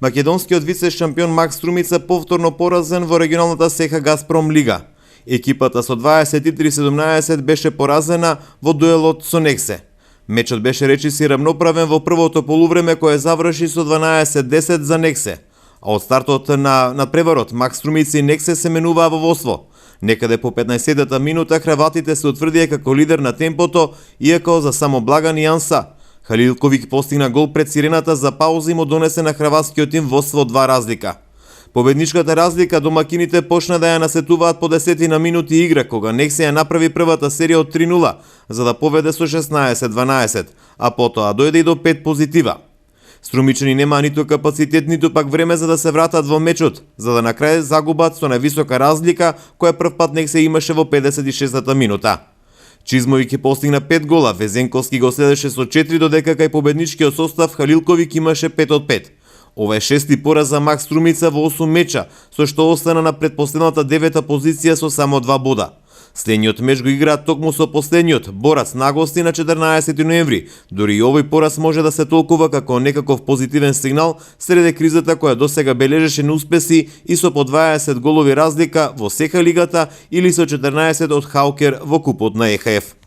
Македонскиот вице-шампион Макс Струмица повторно поразен во регионалната СЕХА Газпром Лига. Екипата со 23-17 беше поразена во дуелот со Нексе. Мечот беше речиси рамноправен во првото полувреме кое заврши со 12-10 за Нексе. А од стартот на надпреварот Макс Струмица и Нексе се менуваа во водство. Некаде по 15-та минута хрватите се утврдија како лидер на темпото, иако за само блага нијанса. Халилковик постигна гол пред сирената за пауза и му донесе на хрватскиот тим водство од 2 разлика. Победничката разлика домакините почна да ја насетуваат по 10 минути игра, кога Нексе ја направи првата серија од 3-0, за да поведе со 16-12, а потоа дојде и до 5 позитива. Струмичани немаа ниту капацитет, ниту пак време за да се вратат во мечот, за да на крај загубат со највисока разлика, која првпат Нексе имаше во 56-та минута. Чизмовик постигна 5 гола, Везенковски го следеше со 4, додека кај победничкиот состав Халилковик имаше 5 од 5. Ова е 6ти пораз за Макс Струмица во 8 меча, со што остана на предпоследната 9-та позиција со само 2 бода. Следниот меч го играат токму со последниот, Борац на гости на 14 ноември. Дури и овој пораз може да се толкува како некаков позитивен сигнал среде кризата која досега бележеше неуспеси и со по 20 голови разлика во СЕХА лигата или со 14 од Хаукер во купот на ЕХФ.